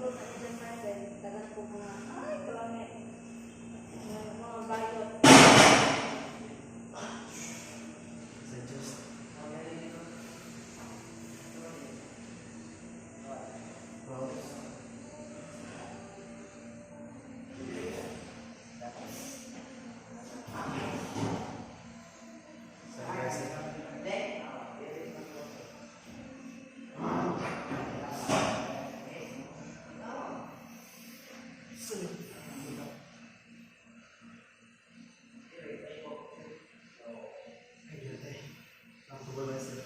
Upload na ni John Marvel. Dagan ko mga, ay, kalame. Mga bayot. Suggest. Close. So, guys, ay, yun eh. Comfortable na sila.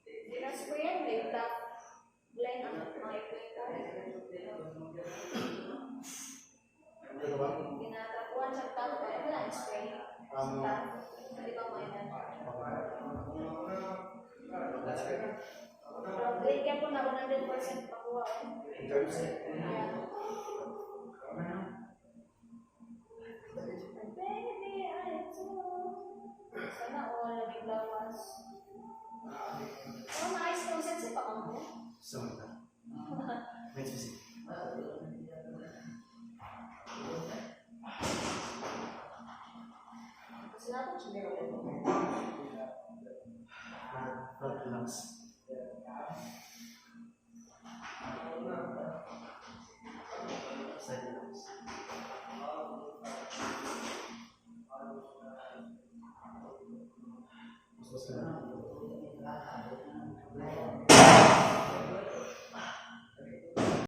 Pero gina-sprayan like that blend ang mga epekto. Ano ba? Ginatapuan siya top kaya wala ang spray. Sa top. Pwede ba mo yun? That's good. Pero dili kaya po na 100% pakuha, eh. In terms, Yeah. Baby, I do. Sana all labing lawas. Oh, maayos na sense pa kamo. So, wait to see. Kasi natin siya. Front, front lungs. Side lungs. Mas mas ka na.